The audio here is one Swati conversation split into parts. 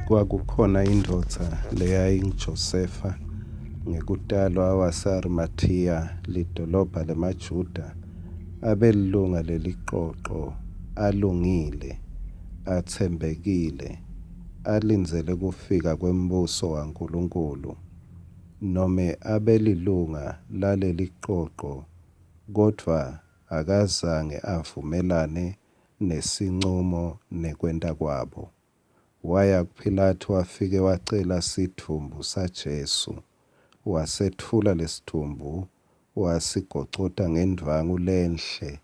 Kwakukhona indvodza leyayinguJosefa, ngekutalwa waseArimathiya, lidolobha lemaJuda, abelilunga leliqoqo, alungile, atsembekile, alindzele kufika kwembuso waNkulunkulu. Nome abelilunga laleliqoqo, kodvwa akazange avumelane nesincumo nekwenta kwabo. Waya kuPhilatu wafike wacela sidvumbu saJesu. Wasetfula lesidvumbu, wasigocota ngendvwangu lenhle,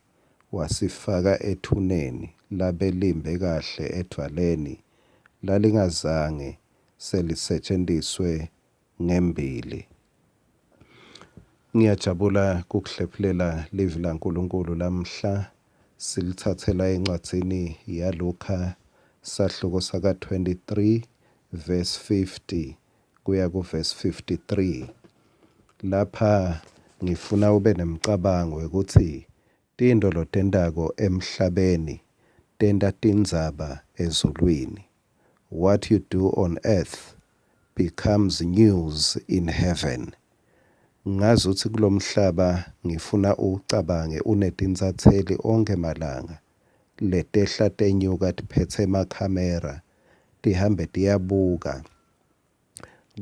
wasifaka ethuneni labelimbe kahle edvwaleni, lalingazange selisetjentiswe ngembili. Ngiyajabula kukuhlephulela livi laNkulunkulu lamhla silitsatsela encwadzini yaLukha sahluko saka-23 verse 50 kuya ku-verse 53. Lapha ngifuna ube nemcabango wekutsi tintfo lotentako emhlabeni tenta tindzaba ezulwini. What you do on earth becomes news in heaven. Ngazuthi kulomhlaba ngifuna ucabange unetintsatseli onkhe malanga letehla tenyuka tiphetse emakhamera tihambe tiyabuka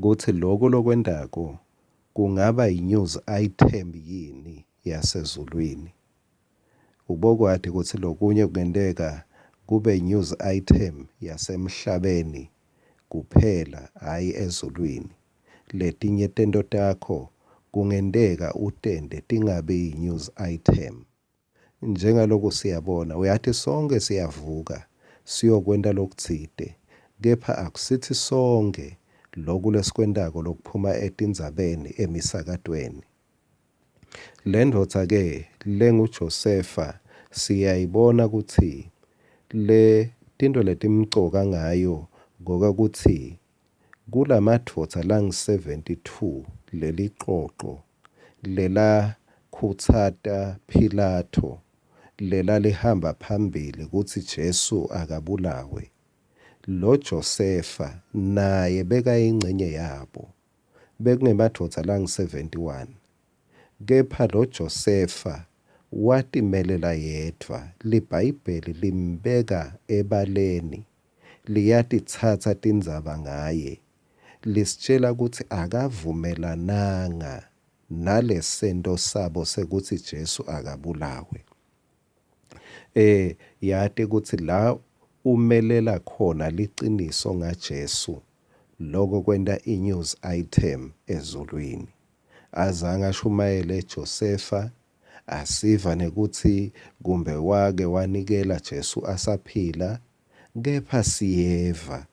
kutsi loku lokwentako kungaba yi-news item yini yasezulwini. Ubokwati kutsi lokunye kungenteka kube news item yasemhlabeni kuphela, hhayi ezulwini. Letinye tento takho kungenteka utente tingabi yi-news item. Njengaloku siyabona, uyati sonke siyavuka siyokwenta lokutsite, kepha akusithi sonke loku lesikwentako lokuphuma etindzabeni emisakatweni. Le ndvodza-ke lenguJosefa siyayibona kutsi le tintfo letimcoka ngayo ngoba kutsi kulamadvodza langu-72 leliqoqo lelakhutsata Philato lelalihamba phambili kutsi Jesu akabulawe, lo Josefa naye bekayingcenye yabo. Bekungemadvodza langu-71. Kepha lo Josefa watimelela yedvwa, liBhayibheli limbeka ebaleni, liyatitsatsa tindzaba ngaye, lisitjela kutsi akavumelananga nalesento sabo sekutsi Jesu akabulawe. Yati kutsi la umelela khona liciniso ngaJesu, loko kwenta i-news item ezulwini. Azange ashumayele Josefa, asiva nekutsi kumbe wake wanikela Jesu asaphila, kepha siyeva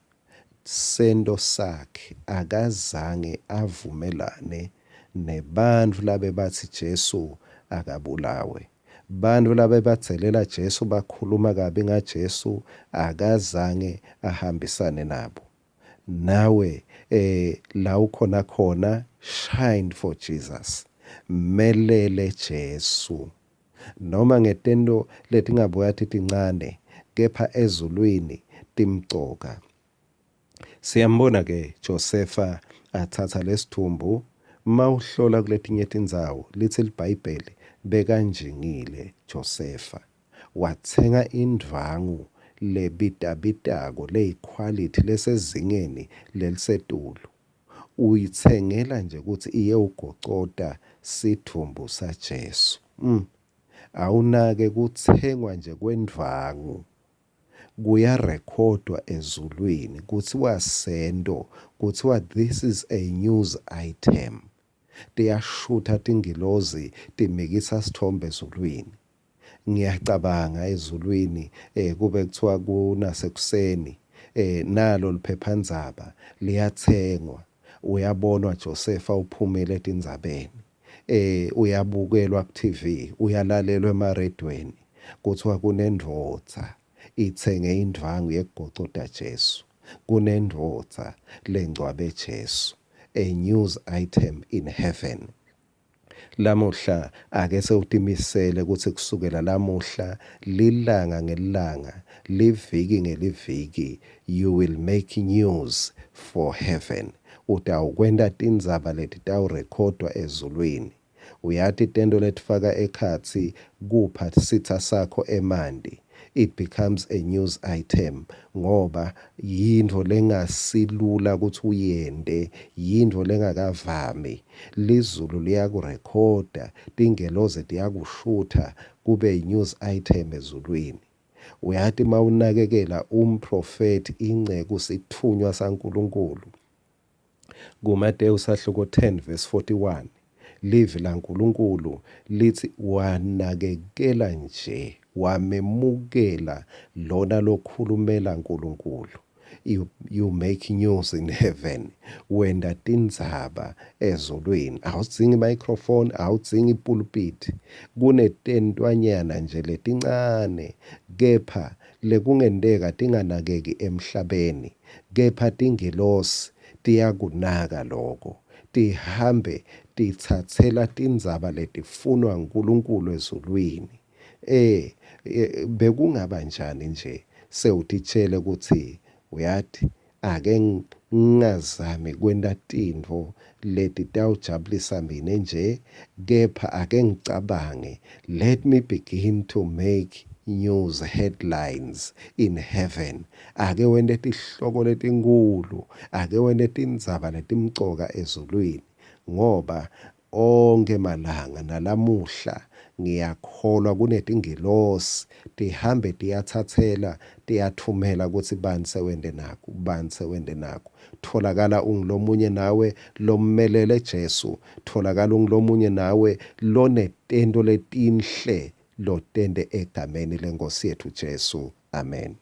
sento sakhe akazange avumelane nebantfu labebatsi Jesu akabulawe. Bantfu labebadzelela Jesu bakhuluma kabi ngaJesu akazange ahambisane nabo. Nawe la ukhona khona, shine for Jesus. Melele Jesu. Noma ngetento letingabuya titincane, kepha ezulwini timcoka. Siyambona ke Josefa atsatsa lesithumbu mawuhlola kuletinye tindzawo litsi liBhayibheli bekanjingile Josefa. Watsenga indvwangu lebitabitako leyikhwalithi lesezingeni lelisetulu. Uyitsengela nje kutsi iyewugocota sidvumbu saJesu. Awunake kutsengwa nje kwendvwangu kuyarekhodwa ezulwini, kutsiwa sento, kutsiwa this is a news item. Tiyashutha tingilozi timikisa sithombe ezulwini. Ngiyacabanga ezulwini kube kuthiwa kunasekuseni nalo liphephandzaba liyatsengwa. Uyabonwa Josefa uphumile etindzabeni. Uyabukelwa ku-TV, uyalalelwa emaredweni. Kuthiwa kunendvodza itsenge indvwangu yekugocota Jesu. Kunendvodza lengcwabe Jesu. A news item in heaven. Lamuhla ake sewutimisele kutsi kusukela lamuhla lilanga ngelilanga, liviki ngeliviki, you will make news for heaven. Utawukwenta tindzaba letitawurekhodwa ezulwini. Uyati tento letifaka ekhatsi kupha sitsa sakho emanti, it becomes a news item ngoba yintfo lengasilula kutsi uyente, yintfo lengakavami. Lizulu liyakurekhoda, tingelozi tiyakushutha kube yi-news item ezulwini. Uyati mawunakekela umprofethi, inceku, sitfunywa saNkulunkulu. KuMateyu sahluko 10 verse 41 livi laNkulunkulu litsi wanakekela nje wamemukela lona lokhulumela Nkulunkulu. You make news in heaven, wenta tindzaba ezulwini. Awudzingi microphone, awudzingi pulpit. Kunetentwanyana nje letincane kepha lekungenteka tinganakeki emhlabeni, kepha tingilosi tiyakunaka loko. Tihambe titsatsela tindzaba letifunwa nguNkulunkulu ezulwini. Bekungaba njani nje sewutitshele kutsi uyati ake ngingazami kwenta tintfo letitawujabulisa mine nje, kepha ake ngicabange, let me begin to make news headlines in heaven. Ake wente tihloko letinkhulu, ake wente tindzaba letimcoka ezulwini, ngoba onkhe malanga nalamuhla ngiyakholwa kunetingilosi tihambe tiyatsatsela tiyathumela kutsi bani sewente naku, bani sewente naku. Tholakala ungulomunye nawe lommelele Jesu, tholakala ungulomunye nawe lonetento letinhle lotente egameni leNkosi yethu Jesu. Amen.